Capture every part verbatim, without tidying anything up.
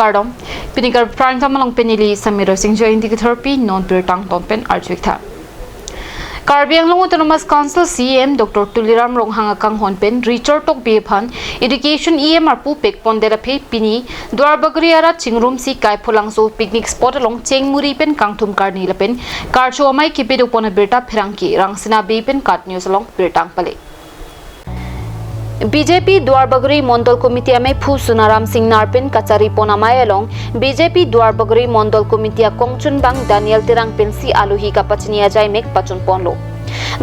Kardom, pini Karbi Prime Time along pen neli Samir Singh Jain dikithorpi non birta angton pen arju-ik tha. Karbi Anglong Autonomous Council C E M Doctor Tuliram Ronghang akanghon pen Richard Tokbi aphan Education E M arpu pekpondet aphi pini Duarbagori arat chingrumsi Kaipholangso picnic spot along chengmuri pen kangthum karni lapen karcho amei kepedopon abirta pherangke Rangsina Bey pen KAT News along birta nangpale. B J P Duarbagori Mondol Committee amei phu Sunaram Singnar pen kacharipon amei along B J P Duarbagori Mondol Committee akongchunbang Daniel Terang pensi alohi kapachini ajaimek pachunponlo.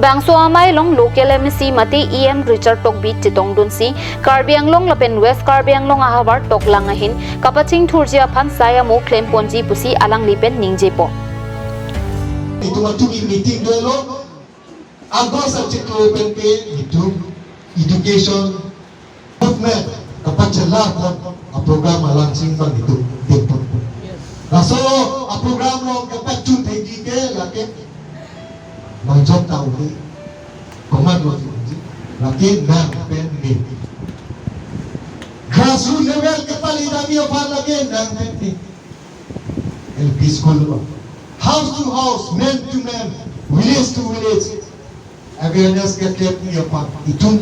Bangso amei along local M A C mate E M Richard Tokbi chetongdunsi Karbi Anglong lapen West Karbi Anglong ahavar toklang ahin kapachingthurji aphan sai amo klemponji pusi alangli pen ningjepo. Itum atum meeting dolo, August achiklo pen ke itum education movement kapachelapon aprogram alangsi bang itum dengpon. Laso aprogram along kapachun thekji ke lake mangjok ta uli komat lo ji lake nang pen ni. Grassroots level kapalidamji aphan lake nang pen ni. L P school lo. House to house, man to man, village to village. Awareness ke-create ni aphan. Itum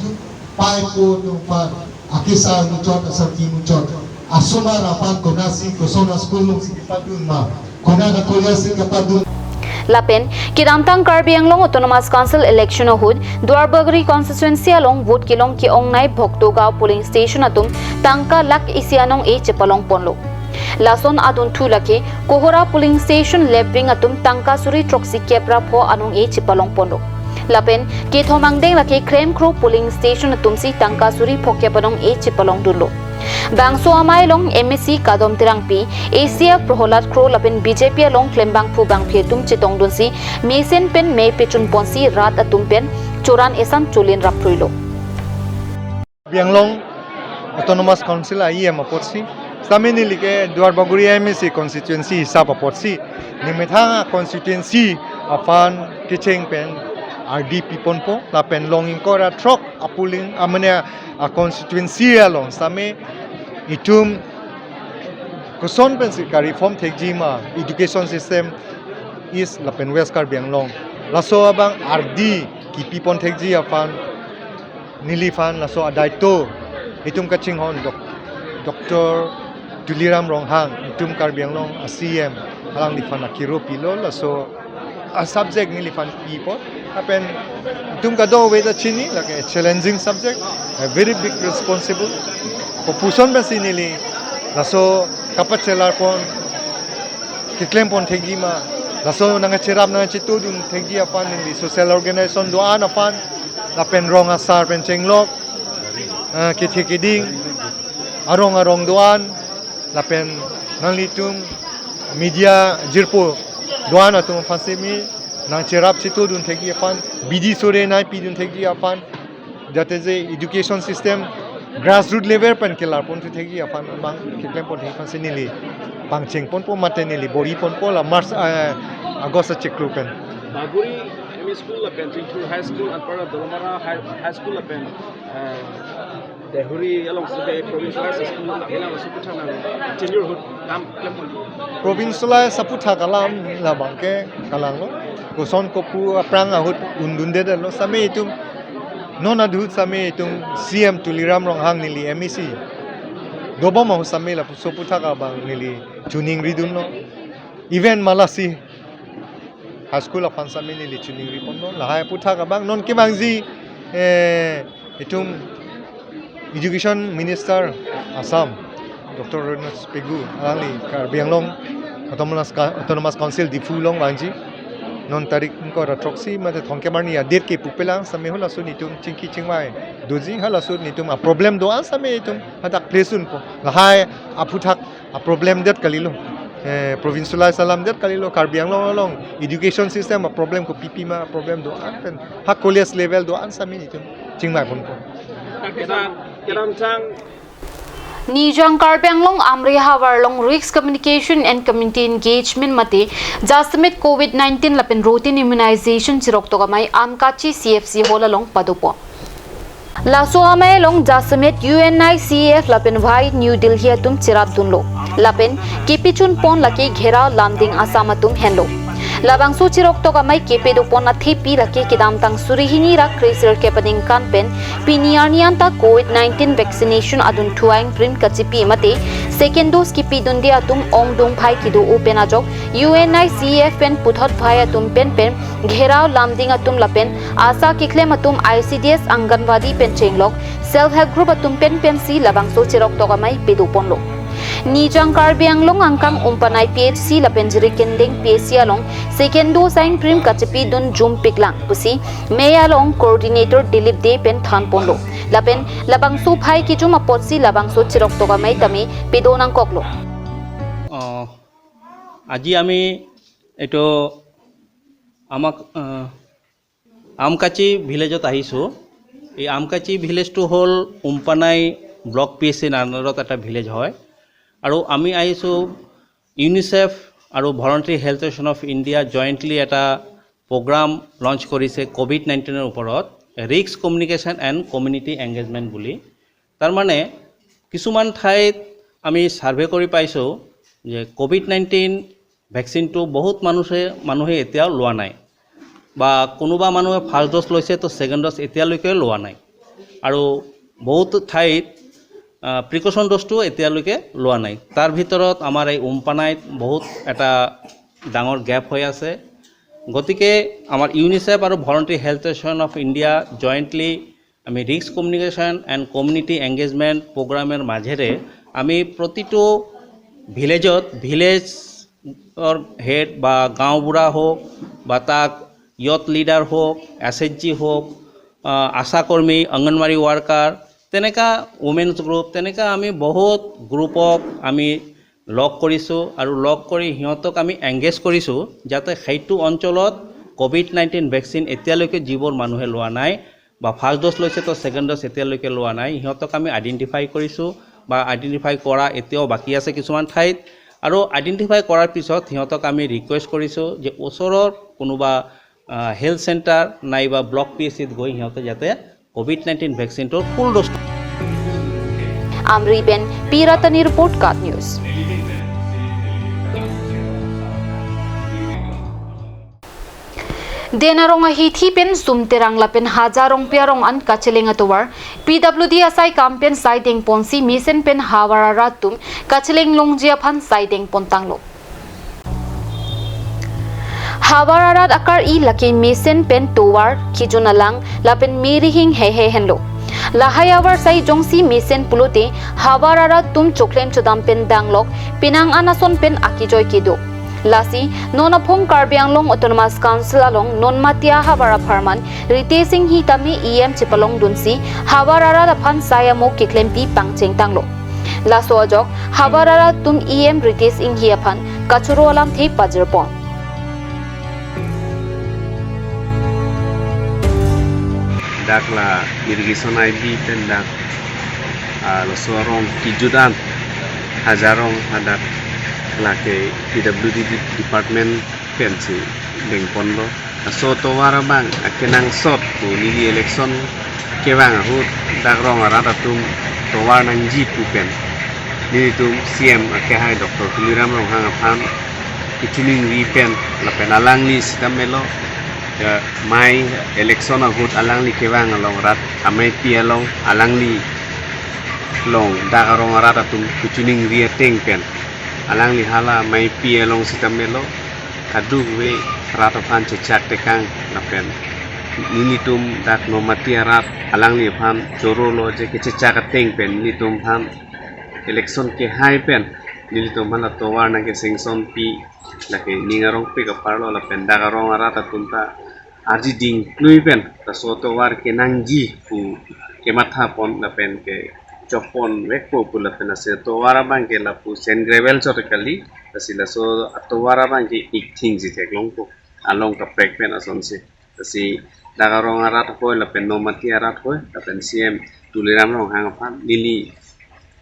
pai po tum pan. Akesar muchot, asarki muchot. Asomar aphan konatsi, koson a-school alongsi kepadun ma. Konat a-college si kepadun. Lapen, kedamtang Karbi Anglong Autonomous Council election ahut, Duarbagori constituency along vote kelong ke-ongnei Bhoktogaon polling station atum tangka lakh isi anong-e chepalongponlo. Lason adunthu lake Kohora polling station left wing atum tangka suri throksi kep ra pho anong-e chepalongponlo. Lapen kethom angdeng lake Kremkro polling station atumsi tangka suri phokep anong-e chepalongdunlo. Bangso amei along M A C Kadom Terangpi, A C F Prohlad Kro lapen B J P along klembangphu bangphi atum chetongdunsi mesen pen mei pechunponsi rat atum pen choran esan cholin rapphruilo. Karbi Anglong Autonomous Council a E M apotsi, sitame neli ke Duarbagori M A C constituency hisap apotsi, nemethang a-constituency aphan kecheng pen ardi piponpo, lapen long ingkoi ra throk a-polling, a mane a-constituency along sitame itum koson pensi ka-reform thekji ma education system East lapen West Karbi Anglong. Laso abang ardi kepipon thekji aphan neliphan laso adaito itum kachinghon Doc-, Doctor Tuliram Ronghang, itum Karbi Anglong a-C E M, alangliphan akiro pilo, laso a-subject neliphan pipo. Lapen itum kadokave ta chini, lake a challenging subject, a very big responsible. Kopuson pensi neli laso kapachelarpon, keklempon thekji ma, laso nangkacherap nangkachetudun thekji aphan neli social organization do-an aphan, lapen rong asar pen chenglok, eh, kethe keding, arong arong do-an, lapen nanglitum media jirpo do-an atum aphan semi nangcherap chetudun thekji aphan, bidi sore nangpidun thekji aphan, jate je education system grassroot level pen kelarpon thu thekji aphan abang keklempon thekji aphansi neli pangchengponpo mate neli bor-iponpo la March, eh, August achiklo pen. Bagori M E School lapen Chingthur High School anparta Dolamara High, High School lapen, eh, Dehuri along sebe provincialized school along kelang aso aputhak nang tenure ahut kam klem. Provincialized aputhak alam labang ke kalanglo. Koson kopu aphrang ahut undundedetlo sitame itum. Non adut sitame itum C E M Tuliram Ronghang neli M A C dobom ahut sitame lapuso aputhak abang neli choningridunlo. Even Malasi High School aphan sitame neli choningriponlo. Lahai aputhak abang non kevangji, eh, itum Education Minister Assam, Doctor Ranoj Pegu, alangli Karbi Anglong Autonomous Ca-, Autonomous Council Diphu along vangji. Non tarik ingkoi ra throksi mate thomkep arni a-date kepupelang sitame halaso netum chingki chingvai doji, halaso netum a-problem do-an sitame itum hadak place dunpo. Lahai aputhak a-problem det kalilo. Eh, provincialized alam det kalilo, Karbi Anglong along education system a-problem kopipi ma a-problem do-an pen ha college level do-an sitame netum chingvaiponpo. Kedam, kedamtang Nijang Karbi Anglong Amri havar along Risk Communication and Community Engagement mate Jasemet Covid nineteen lapen Routine Immunization chiroktok amei Amkachi C F C Hall along padopo. Laso amei along jasemet U N I C F lapen White New Delhi atum cherapdunlo. Lapen kepachunpon lake Gherao Lumding Assam atum henlo. Labangso cheroktok amei kepedopon athepi lake kedamtang suri hini ra kre sirkep aningkan pen pini arni anta Covid nineteen vaccination adunthu aingprim kachipi mate second dose kepidunde atum ongdung phai kedo-o pen ajok U N I C F pen puthot phai atum pen pen Gherao Lumding atum lapen ASHA keklem atum, I C D S, Anganwadi pen chenglok self help group atum pen pensi labangso cheroktok amei pedoponlo. Nijang Karbi Anglong angkang Umpanai P H C lapen Jirikinding P H C along second dose aingprim kachipidun jumpiklang pusi mei along coordinator Dilip Dey pen thanponlo. Lapen labangso phai kejum apotsi labangso cheroktok amei tame pedo nangkoklo. আহ, আজি আমি এইটো আমাক আহ, আমকাচি ভিলেজত আহিছোঁ। এই আমকাচি ভিলেজটো হ'ল উম্পানাই ব্লক পি এইচ চিৰ আণ্ডাৰত এটা ভিলেজ হয়। আৰু আমি আহিছোঁ ইউনিচেফ আৰু voluntary health association of India jointly এটা প্ৰগ্ৰাম লঞ্চ কৰিছে কভিড নাইণ্টিনৰ ওপৰত, risk communication and community engagement বুলি। তাৰমানে কিছুমান ঠাইত আমি ছাৰ্ভে কৰি পাইছোঁ যে কভিড নাইণ্টিন ভেকচিনটো বহুত মানুহে মানুহে এতিয়াও লোৱা নাই, বা কোনোবা মানুহে ফাৰ্ষ্ট ড'জ লৈছে তো ছেকেণ্ড ড'জ এতিয়ালৈকে লোৱা নাই। আৰু বহুত ঠাইত প্ৰিকশ্যন ড'জটো এতিয়ালৈকে লোৱা নাই। তাৰ ভিতৰত আমাৰ এই উম্পানাইত বহুত এটা ডাঙৰ গেপ হৈ আছে। গতিকে আমাৰ ইউনিচেফ আৰু voluntary health association of India জইণ্টলি আমি risk communication and community engagement প্ৰগ্ৰামৰ মাজেৰে আমি প্ৰতিটো ভিলেজত ভিলেজৰ হেড বা গাঁওবুঢ়া হওক বা তাক য়ুথ লিডাৰ হওক, এছ এইচ জি হওক, আহ, আশা কৰ্মী, অংগনবাড়ী ৱৰ্কাৰ, তেনেকা ৱমেন্স গ্ৰুপ, তেনেকা আমি বহুত গ্ৰুপক আমি লগ কৰিছোঁ আৰু লগ কৰি সিহঁতক আমি এংগেজ কৰিছোঁ যাতে সেইটো অঞ্চলত কভিড নাইণ্টিন ভেকচিন এতিয়ালৈকে যিবোৰ মানুহে লোৱা নাই বা ফাৰ্ষ্ট ড'জ লৈছে তো ছেকেণ্ড ড'জ এতিয়ালৈকে লোৱা নাই, সিহঁতক আমি আইডেণ্টিফাই কৰিছোঁ বা আইডেণ্টিফাই কৰা এতিয়াও বাকী আছে কিছুমান ঠাইত। আৰু আইডেণ্টিফাই কৰাৰ পিছত সিহঁতক আমি ৰিকুৱেষ্ট কৰিছোঁ যে ওচৰৰ কোনোবা হেল্থ চেণ্টাৰ নাইবা ব্লক পি এইচ চিত গৈ সিহঁতে যাতে কভিড নাইণ্টিন ভেকচিনটোৰ ফুল ড'জটো Amri pen P Ratani report, KAT News. Den arong ahithi pen Sumterang lapen Haja Rongpi arong an kacheleng atovar P W D asai kam pen saidengponsi mesen pen havar arat atum kacheleng longji aphan saidengpontanglo. Havar arat akar-i lake mesen pen tovar, kijun alang lapen me rihing heihei henlo. Lahai avarsai jongsi mesen pulote havar arat atum choklem chodam pen danglok, penang an ason pen akejoi kedo. Lasi non aphong Karbi Anglong Autonomous Council along non Matia havar apharman Ritesh Enghi tame E M chepalongdunsi havar arat aphan sai amo keklempi pangchengtanglo. Laso ajok havar arat atum E M Ritesh Enghi aphan kachoro alamthe pajirpon. Dak la irrigation I B pen dak, ah, laso arong kijut an Haja Rong hadak lake P W D department pensi dengponlo. Laso tovar abang akenangsot pu neli election kevang ahut dak rong arat atum tovar nangji pu pen nelitum C M akehai Doctor Tuliram Ronghang aphan kachiningri pen lapen alangli sitame lo, ya, mei election ahut alangli kevang along rat ameipi along alangli along dak arong arat atum kachiningri ateng pen alangli hala meipi along sitame lo, kadokave rat aphan chechak tekang lapen nelitum dak Nomati arat alangli aphan choro lo je kechechak ateng pen nelitum aphan election kehai pen nelitum aphan la tovar nangke-sanction pi lake ning arongpik apar lo lapen dak arong arat atum ta arji dingklui pen laso tovar kenangji pu kemathapon lapen kechokponvekpo pu lapen lasi tovar abang ke lapu sand gravel chot kali, lasi laso atovar abang ke ikthingji theklongpo, along kaprek pen asonsi. Lasi dak arong arat hoi lapen Nomati arat hoi lapen C M Tuliram Ronghang aphan neli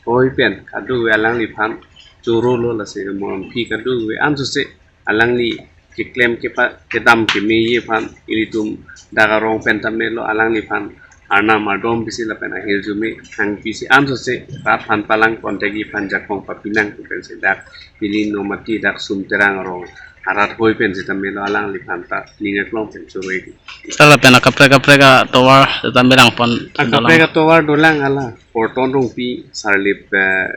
hoi pen kadokave alangliphan choro lo, lasi mo amphi kadokave ansose alangli keklem kepa kedam kemeji aphan ilitum dak arong pen tame lo alangliphan arnam ardom pisi lapen ahirjume hangpisi ansose rat aphan palangpon thekji aphan jakong papinang pu pensi dak pini Nomati dak Sumterang arong arat hoi pen sitame lo alangliphan ta ning aklong pen choroi di. Sir, lapen akaprek kaprek atovar sitame langpon. Akaprek atovar dolang hala Porton Rongpi sarlip, eh,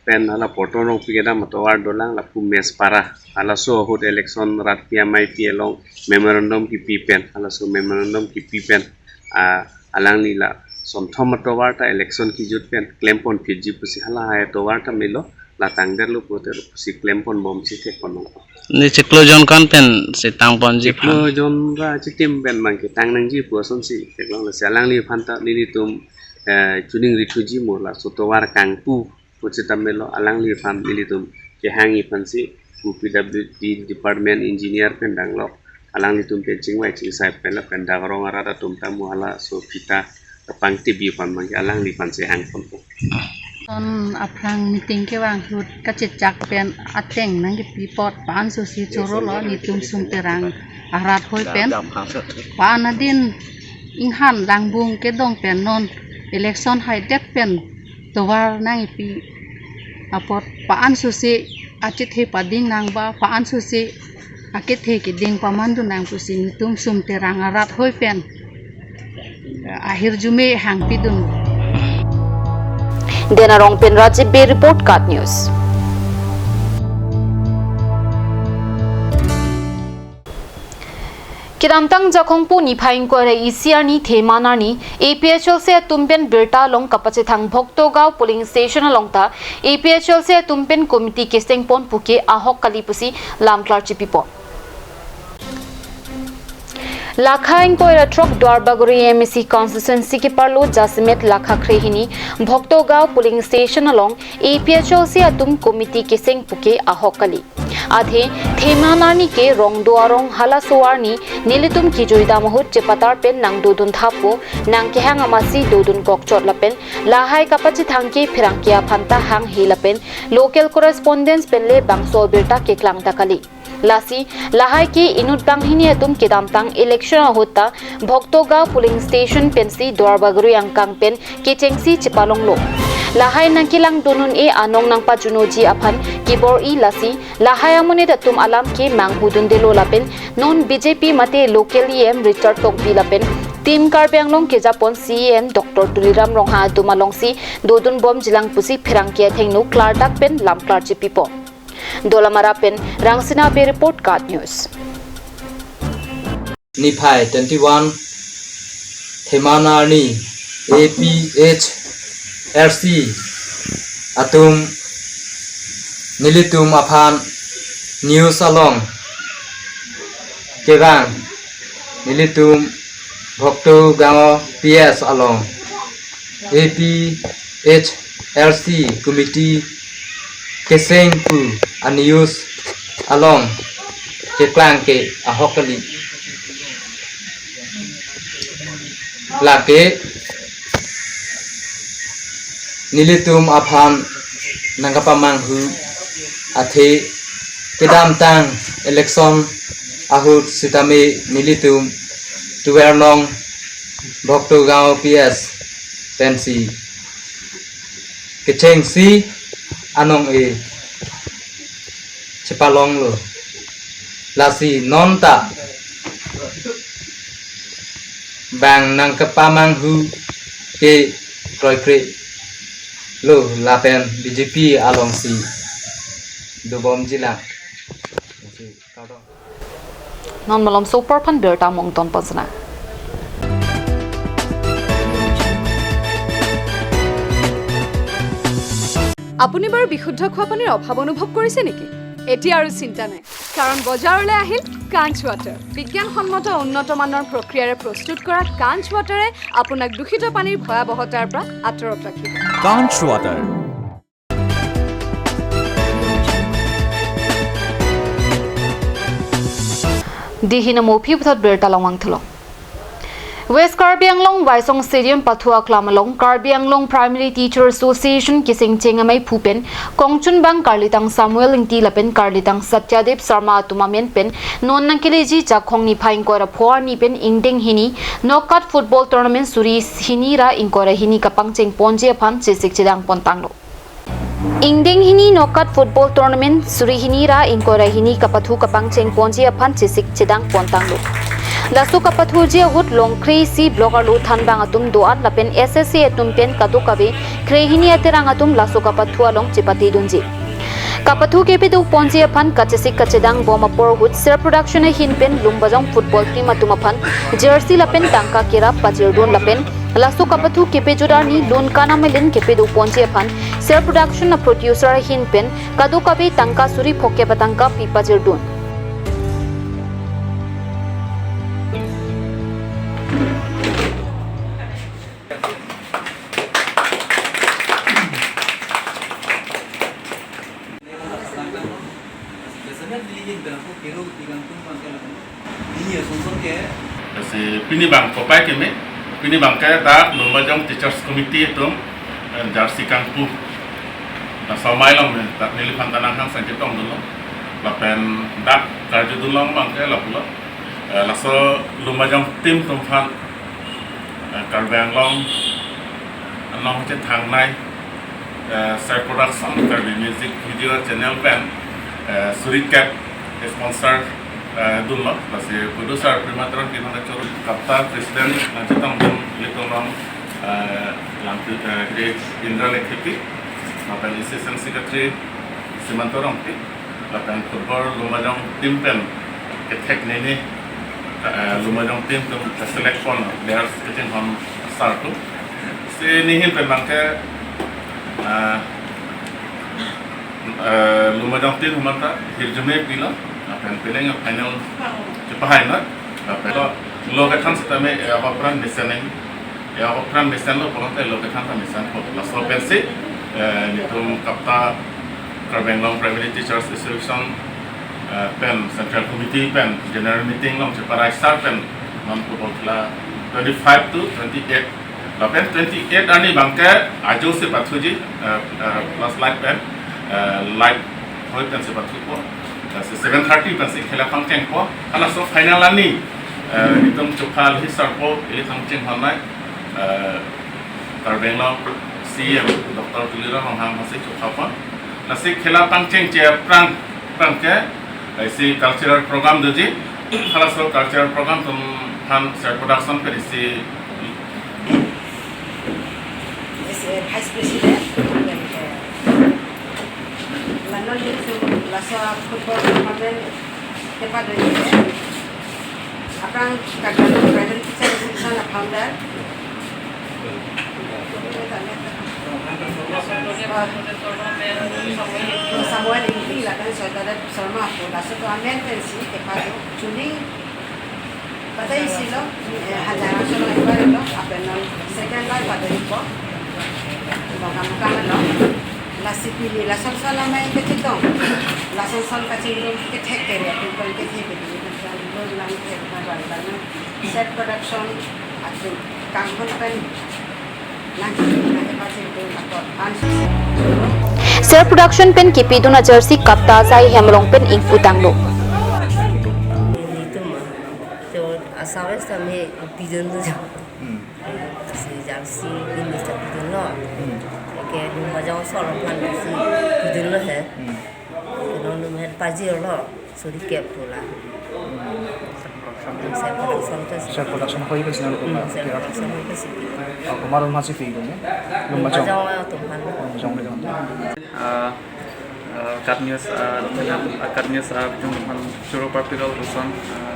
pen hala Porton Rongpi kedam atovar dolang lapu Mespara halaso ahut election rat pi amei pi along memorandum kipi pen halaso memorandum kipi pen, ah, alangli la sonthom atovar ta election kijut pen klempon phitji pusi halahai atovar ta melo latang derlo pulote pusi klempon bomsi thekpon nong. Ne chiklo jon kan pen si tangponji aphan. Chiklo jon ra chitim pen mang ketang nangji pu asonsi theklong lasi alangliphan ta nelitum, eh, chuning rithuji mo laso atovar kangpu pu sitame lo alangliphan nelitum kehangji aphansi pu P W D department engineer pen danglo alanglitum pen chingvai chingsai pen lapen dak arong arat atum ta mo halaso phita kapangtipji aphan mang alangliphan si hangponpo. Ton aphrang meeting kevang ahut kachechak pen ateng nangkipi apot pa-an susi chorolo netum Sumterang arat hoi pen. Pa-an adin inghan langbung kedong pen non election haidet pen tovar nangkipi apot pa-an susi achethe pading nangba pa-an susi akethe keding pamandun nang pusi netum Sumterang arat hoi pen ahirjume hangpidun. Dena Rongpen Rajiv Bey report, KAT News. Kedamtang Jakhong pu niphai ingkoi ra isi arni Theman arni A P H L C atum pen birta along kapachethang Bhoktogao polling station along ta A P H L C atum pen committee kesengpon puke ahok kali pusi lamklar chipipo. Lakha ingkoi ra throk Duarbagori M A C constituency keparlo jasemet lakha kre hini Bhoktogao polling station along A P H L C atum committee keseng puke ahok kali. Athe Theman arni ke rongdo arong halaso arni nelitum kijuidam ahut chepatar pen nangdodun thapo, nangkehang amatsi dodun kokchot lapen lahai kapachethang ke pherangke aphan ta hanghe lapen local correspondents pen le bangso birta keklang ta kali. Lasi lahai ke inut banghini atum kedamtang election ahut ta Bhoktogao polling station pensi Duarbagori angkang pen kechengsi chepalonglo. Lahai nangkelangdun un-e anong nangpajunoji aphan kebor-i lasi lahai amonit atum alam ke manghudundelo lapen non B J P mate local E M Richard Tokbi lapen Team Karbi Anglong kejapon C E M Doctor Tuliram Ronghang atum alongsi dodunbomjilang pusi pherangke athengno klardak pen lamklar chipipo. Dolamara pen Rangsina Bey report, KAT News. Niphai twenty-one Theman arni A P H L C atum nelitum aphan news along kevang nelitum Bhoktogao P S along A P H L C committee keseng pu a-news along keklang ke ahok kali. Lake nelitum aphan nangkapamanghu athe kedamtang election ahut sitame nelitum Tuernong Bhoktogao P S pensi kechengsi anong-e chepalonglo. Lasi non ta bang nangkepamanghu ke kroikre lo lapen B J P alongsi dobomjilang. Non malom sopor aphan birta mongton pajna. আপুনি বাৰু বিশুদ্ধ খোৱা পানীৰ অভাৱ অনুভৱ কৰিছে নেকি? এতিয়া আৰু চিন্তা নাই, কাৰণ বজাৰলৈ আহিল কাঞ্চ ৱাটাৰ। বিজ্ঞানসন্মত উন্নত মানৰ প্ৰক্ৰিয়াৰে প্ৰস্তুত কৰা কাঞ্চ ৱাটাৰে আপোনাক দূষিত পানীৰ ভয়াৱহতাৰ পৰা আঁতৰত ৰাখিব। Kanch Water. Dei hini mo aphi puthot birta along vangthulo. West Karbi Anglong Waisong Stadium pathu aklam along Karbi Anglong Primary Teacher Association kesengcheng amei phu pen kongchunbang Karlitang Samuel Ingti lapen Karlitang Satyadev Sharma atum amen pen non nangkeleji Chakhong niphai ingkoi ra pho arni pen ingdeng hini knockout football tournament suri hini ra ingkoi ra hini kapangcheng ponji aphan chesik chedang pontanglo. Ingdeng hini knockout football tournament suri hini ra ingkoi ra hini kapathu kapangcheng ponji aphan chesik chedang pontanglo. Laso kapathuji ahut Longkre C block arlo thanbang atum do-an lapen S S A atum pen kadokave kre hini aterang atum laso kapathu along chepate dunji. Kapathu kepedo ponji aphan kachesik kachedang bom apor ahut Ser Production ahin pen Lumbajong football team atum aphan jersey lapen tangka kerap pajirdun lapen laso kapathu kepejut arni lun kanam elen kepedo ponji aphan Ser Production a producer ahin pen kadokave tangka suri phokep atangka pi pajirdun. Lasi pini bang kopai keme, pini bang ke dak Lumbajong Teachers Committee atum, eh, jersey kangpu. Laso amei along me, dak neliphan ta nanghang sang chetong dunlo. Lapen dak karju dunlong bang ke lapulo. Eh, laso Lumbajong team atum aphan, eh, Karbi Anglong along chethangnei, eh, Ser Production Karbi Music Video Channel pen, eh, suri kep sponsor, eh, dunlo, lasi producer Prima Teron ki mana choro KAPTA president, eh, chetong dun ilitum along, eh, Langpi, eh, Indra Lekhepi, lapen assistant secretary Simanto Rongpi, lapen football Lumbajong team pen kethek nini, eh, Lumbajong team atum select pon players kachinghon asar atum. Si nihin pen bang ke, eh, eh, Lumbajong team atum ta hirjume pilo, lapen penang final chepahai na, lapen lo, lo kethan sitame, eh, apran mesen nang, eh, apran mesenlo, pulote lo kethan ta mesenpo. Laso pensi, eh, nelitum KAPTA Karbi Anglong Primary Teachers Association, eh, pen Central Committee pen General Meeting along cheparai sar pen non football khela twenty-five to twenty-eight. Lapen twenty-eight arni bang ke ajo si pathuji, eh, eh, plus live pen, eh, live hoi pen si pathupo. Eh, si seven thirty pen si khela pangchengpo. Halaso final arni, eh, nelitum chokha alhi sarpo, ili pangchenghonnei, eh, Karbi Anglong C E M Doctor Tuliram Ronghang aphansi chokhapon. Lasi khela pangchengche aphrang, aphrang ke, eh, isi cultural program doji. Halaso cultural program atum aphan Ser Production pen isi Vice President, la non nelitum laso football tournament kepadoji aphrang Karbi Anglong Primary Teacher Association a founder, Samuel Ingti lapen Satyadev Sharma pu laso tournament pensi kepado chuning Pada isi lo, eh, hajar asor lo ibar lo, apen non second bar pada ipo. Bangkam kama lo, lasi pini lason son amei kechetong, lason son kachingrum kethek kere, apen kon kethek kere, apen kon lang kere, apen kon lang. Ser Production, apen kangkon pen, lang kere, lang kere, apen kon lang. Ser Production pen kepidun a jersey KAPTA asai hem along pen ingpu tanglo. Nelitum ma, to asawes tame pidun lo jo. Hmm. Si jersey pini ta pidunlo. Hmm. Ke Lumbajong aso along aphan si pidunlo he. Hmm. Ke non nelitum aphan pajirlo. Suri kep pu la. Hmm. Ser Production ke si. Ser Production hoi ke si nang. Hmm, Ser Production hoi ke si. Oh, komat atum aphan si pidun ya? Lumbajong. Lumbajong atum aphan. Lumbajong, Lumbajong. Ah, ah, KAT News, ah, KAT News, ah, jung man choro parpirol ruson, ah,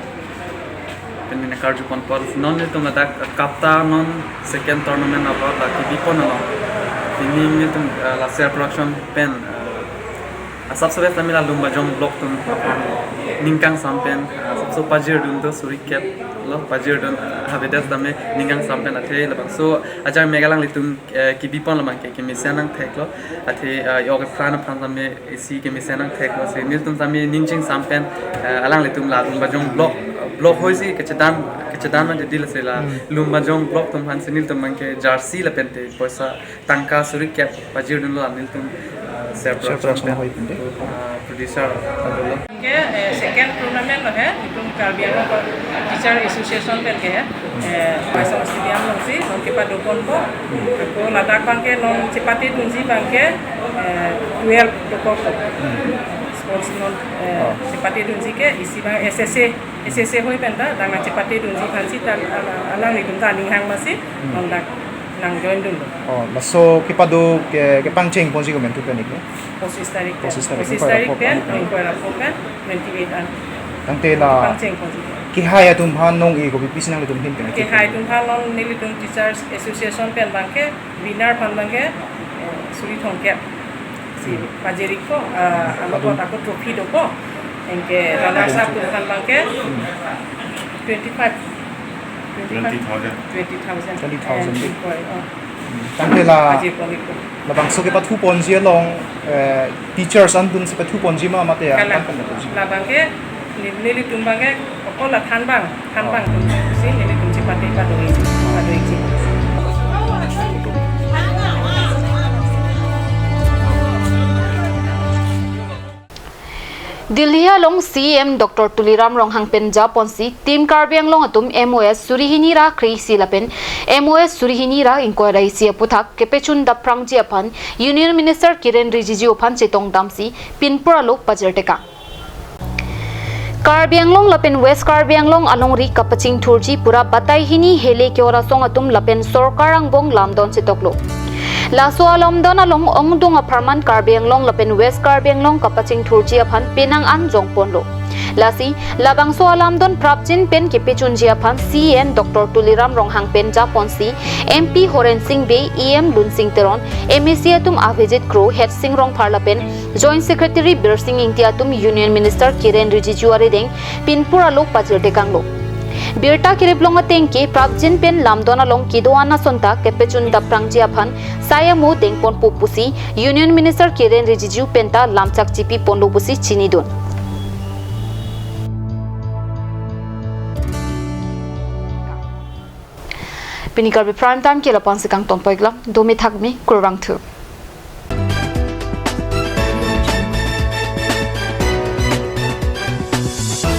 pen mene karju ponpo. Non nelitum ladak, ah, KAPTA non second tournament abang la kebipon along. Pini nelitum, ah, la Ser Production pen, ah, asap sore tame la Lumbajong block atum aphan ning kangsam pen, ah, asapso pajirdun do suri kep lo pajirdun, ah, habedes tame ning kangsam pen athe labangso ajar mega alanglitum eh, kebipon labang ke kemesen nangtheklo. Athe, eh, yok epran aphan tame isi kemesen nangtheklo. Si nelitum tame ning chingsam pen, eh, alanglitum la Lumbajong block, block hoi si kechedan, Chedan mate dil sela Hmm. Lumbajong block atum aphansi nelitum abangke jersey lapente poisa tangka suri kep pajirdunlo, nelitum, ah, Sir Sir Production Production pen, hoi pente. Ah, producer atum lo. Ke, eh, second tournament lo he, itum Karbi Anglong Teacher Association pen ke he, eh, Maisong Stadium alongsi, non kepadoponpo, ako ladak abangke non chepatedunji abangke, eh, twelve dokok. Sports non, eh, Oh. chepatedunji ke, isi abang S S A, S S A hoi penta, dang chepatedunji aphansi ta, ala, alangli atum ta aning hang masi, Hmm. non dak nang join dunlo. Oh, laso kepado ke, kepangcheng ponsi komantu pen ke? Pochis tarik pen. Pochis tarik, Pochis ingkoi tarik ra-pho pen, pen. ingkoi ra-pho pen, twenty-eight an. Tangte la Pangcheng ponsi. Kehai atum aphan nong-e kopi pisi nanglitum ahin pen? Kehai atum aphan non nelitum Teachers Association pen abangke, winner aphan abangke, eh, suri thomkep. Si Hmm. pajirikpo, ah, ano Atum. Kot ako trophy dopo. Anke runners up atum aphan abangke, Hmm. twenty-five. Twenty thousand. Twenty thousand. Twenty thousand. And ingkoi, oh. Tangte la Ajir konik ko. labangso kepathuponji along, eh, teachers an dunsi pathuponji ma mate ya? Kalang. Kan kan pathuponji. Labangke, ne-, nelitum abangke, okol la thanbang, thanbang Oh. dunsi nelitum chepate pado-i, pado-iji. Delhi along C E M Doctor Tuliram Ronghang pen japonsi Team Karbi Anglong atum M O S suri hini ra kre-isi lapen M O S suri hini ra ingkoi ra isi aputhak kepachun daprangji aphan Union Minister Kiren Rijiju aphan chetongdamsi pinpur alo pajirtekang. Karbi Anglong lapen West Karbi Anglong alongri kapachingthurji pura batai hini hele ke-ot asong atum lapen sorkar angbong lamdon chetoklo. Laso alamdon along ongdung apharman Karbi Anglong lapen West Karbi Anglong kapachingthurji aphan penang an jongponlo. Lasi, labangso alamdon prapjin pen kepachunji aphan C E M Doctor Tuliram Ronghang pen japonsi M P Horen Sing Bey, E M Lunsing Teron, M A C atum Avijit Kro, Hetsing Rongphar lapen Joint Secretary Birsing Ingti atum Union Minister Kiren Rijiju arideng pinpur alo pajirtekanglo. Birta kiriplong ateng ke prapjin pen lamdon along kedo-an asonta kepachun daprangji aphan sai amo dengponpo pusi Union Minister Kiren Rijiju penta lamchak chipiponlo pusi chinidun. Pini Karbi Prime Time ke lapu-ansi kangtonpo-iklo, dome thakme, kurvangthu.